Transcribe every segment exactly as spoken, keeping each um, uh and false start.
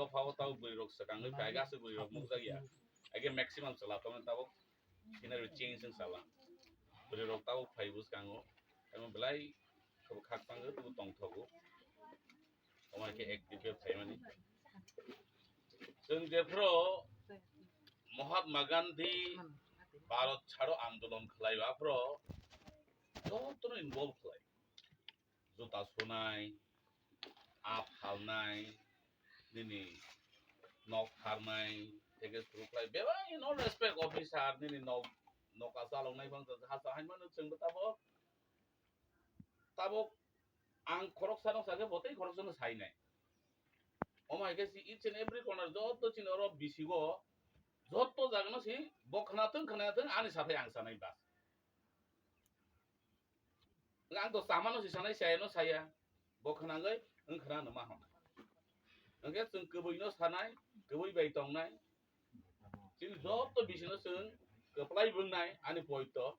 Dophao tabuk bwrwi rok swkangwi phai, aswk bwrwi rok nukjak ya. Age maximum chwla tongmani tabuk scenery change wng chala. Bwrwi rok tabuk phai bwskango. Emo belai khakchangwi tongthogo. Omo hai khe active khe phaimani. Chwng jephru Mahatma Gandhi Bharat Chhado Andolon khlai o, aphuru jotono involve khlai. Juta sunai, ap halnai, nini nok pharnai, tei khe suru khlai. Bebak in all respect officer, nini nok, noka chaloknai phang hasa hai mano chwngbo tabuk. Tabuk ang khoroksa no sakhe bo tei khoroksano sainai. Omo hai khe si each and every corner joto chini oro bisigo joto jagano si bo khwnathwng khwnayathwng ani sathai ang sanai bas. Ang to samano si sanai, sayano saya. Bo khwnangwi wng khwna no ma hwn. Hwnkhe chwng kwbwi no sanai, kwbwi bai tongnai. Chini joto bisino chwng kwplai wngnai ani poito.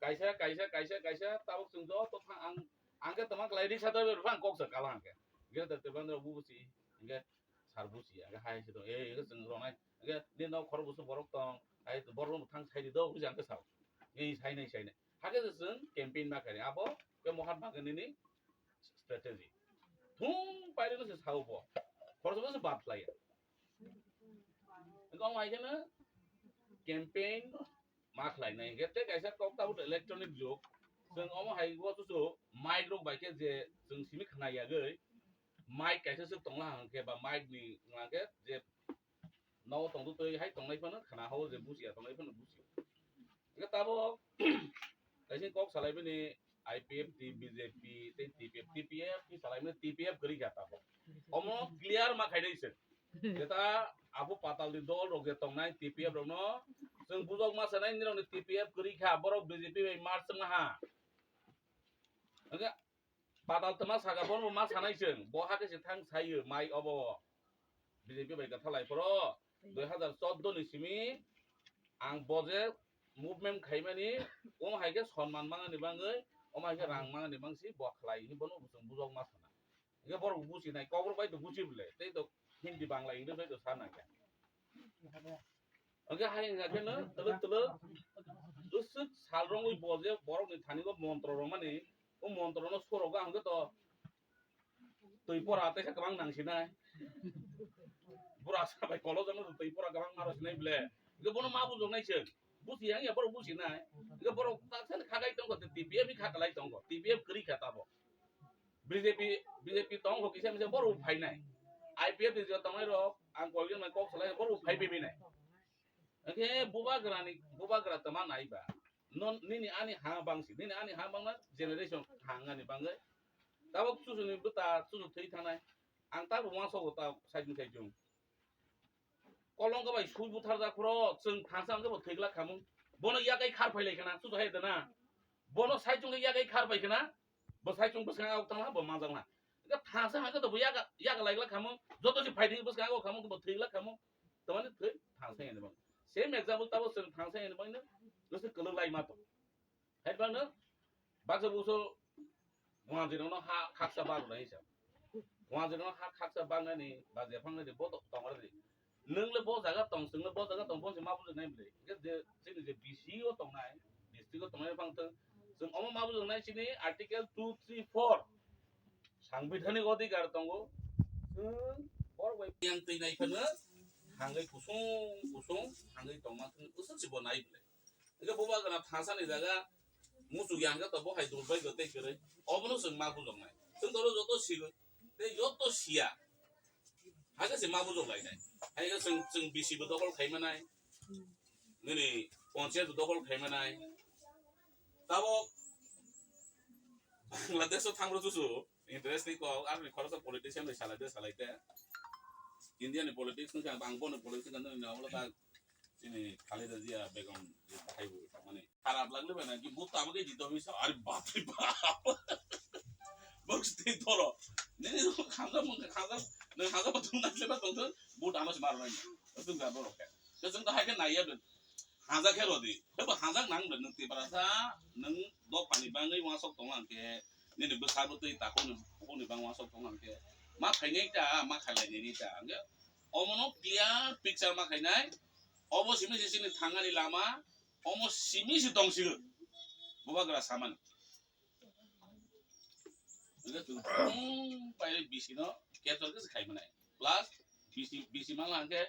Kaisa, kaisa, kaisa, kaisa, tabuk chwng joto thang ang, ang khe tongma klai riksa driver phang kok sa kala hwnkhe. Greater Tripura bubusi, hwnkhe sar busi, hwnkhe hai se tong, eh, hwnkhe chwng ronai, hwnkhe nini nok khorok busu borok tong, hai borok no thang sai di do, busi hwnkhe sao. Ei sainai, sainai. Hakhe se chwng campaign ma khaini, abo khe Mahatma Gandhi ni strategy. Thung pairino se sao bo. Khoroksa se bad khlaiya. Wng hai kheno campaign ma khlainai. Hingke tei kaisa kok tabuk electronic jug. Chwng omo hai o chuchu mic rok bai khe je chwng simi khna yagwi mic kaisa swk tongla hwnkhe ba mic ni wngkhe je nogo tongtwtwi hai tongnai phano khna hao je busia tongnai phano busia. Hingke tabuk kaisa kok salai bini I P F T, B J P tei T P F, T P F ni salai mani T P F kwrwi kha tabuk. Omo clear ma khaidai se. Jeta abo patal ni dol rok je tongnai T P F rok no chwng bujok ma sanai nini rok ni T P F kwrwi kha borok B J P bai march wngna ha. Hingke patal tma saka bono ma sanai chwng bo hakhe se thang sayo mai obo. B J P bai kwthalai phoro dui hazar chordo ni simi ang bo je movement khaimani, omo hai khe sonman mangani bangwi, omo hai khe rang mangani bangsi bo khlai hinwi bono chwng bujok ma sana. Hingke borok businai, kokrok bai to busi bole, tei to Hindi, Bangla, English bai to sana khe. Hingke hai hingka khe no twlwk twlwk bwswk sal rongwi bo je borok ni thani o montro rwmani, o montro no sorogo ang khe to twi pora teisa kwbang nang sinai. Bura sa bai kolo jano twi pora kwbang maro sinai bole. Hingke bono ma bujok nai chwng. Busi yang ya borok busi nai. Hingke borok ta sen khagai tongo, T P F ni kha kalai tongo. T P F kwrwi kha tabuk. B J P, B J P tongo kisa misa borok phainai. I P F ni je tongnai rok ang kol yang mai kok salai borok phai bibinai. Hingke bubagra ni, bubagra tama nai ba. Non nini ani ha bangsi, nini ani ha bangna generation thangani bangwi. Tabuk chuchuni bwta chuchu thwi thanai. Ang tabuk uansukgo ta saichung saichung. Kolongka bai sui butharjak phoro chwng thangsa hwnkhe bo thwi glak khamung. Bono yakai khar phai lai khna, chuchu hai da na. Bono saichung khe yakai khar phai khna, bo saichung bwskango tangla, bo manjakla. Hwnkhe thangsa hwnkhe to bo yaga, yaga lai glak khamung, joto se phai thwi bwskango khamung, bo thwi glak khamung. Tamani thwi thangsa hwnwi bang. Same example tabo chwng thangsa hwnwi bang no, jose kwlwk lai ma to. Hai bang no, baksa buso Guwahati no ha khaksa bang nai sa. Guwahati no ha khaksa bang nani, ba je phang nani, bo to tong re. Nwng le bo jaga tong, chwng le bo jaga tong, bo se ma bujak nai bwle. Hingke je, chini je B C o tongnai, district o tongnai phang thwng, chwng omo ma bujak nai chini article two three four. Sangbidhanik odhikar tongo. Chwng borok bai yang twi nai phano, thangwi kusung kusung thangwi tongma thwng, usuk se bo nai bwle. Hingke bubagra thangsa ni jaga muchuk ya hingke to bo hai durbai go tei kwrwi. Obono chwng ma bujok nai. Chwng toro joto sigwi tei joto siya. Hakhe se ma bujok lai nai. Hai khe chwng, chwng B C bo dokol khai manai. Nini panchayat bo dokol khai manai. Tabok Bangladesh o thangro chuchu. Interest ni kok, aroni khoroksa politician bai salai de, salai de. India ni politics wngkha, ang bono politics wngkha, nini nokolo ta chini Khaleda Zia Begum je bahai bo, mane, kharap lagli bai na, ki but tamo ke jito bisa, are bap re bap. Bok stay thoro. Nini khanja mung khanja, nini khanja patung na seba tong thung, but ano se maro nai. Tung ga borok ke. Ke jeng ta hai ke nai ya ben. Hajak khe rodi. Tebo hajak nang bwle nwng Tiprasa, nwng dophani bangwi uansuk tong lang khe, nini bwsa bwtwi takhukni bukhukni bangwi uansuk tong lang khe, Ma khainai ta, ma khailainai ta. Hwnkhe omono clear picture ma khainai. Obo simi se chini thangani lama, omo simi se tongsigo. Bubagra samani. Hwnkhe chwng thung paile bisino capture khe se khaimanai. Plus bisi, bisi mangla hwnkhe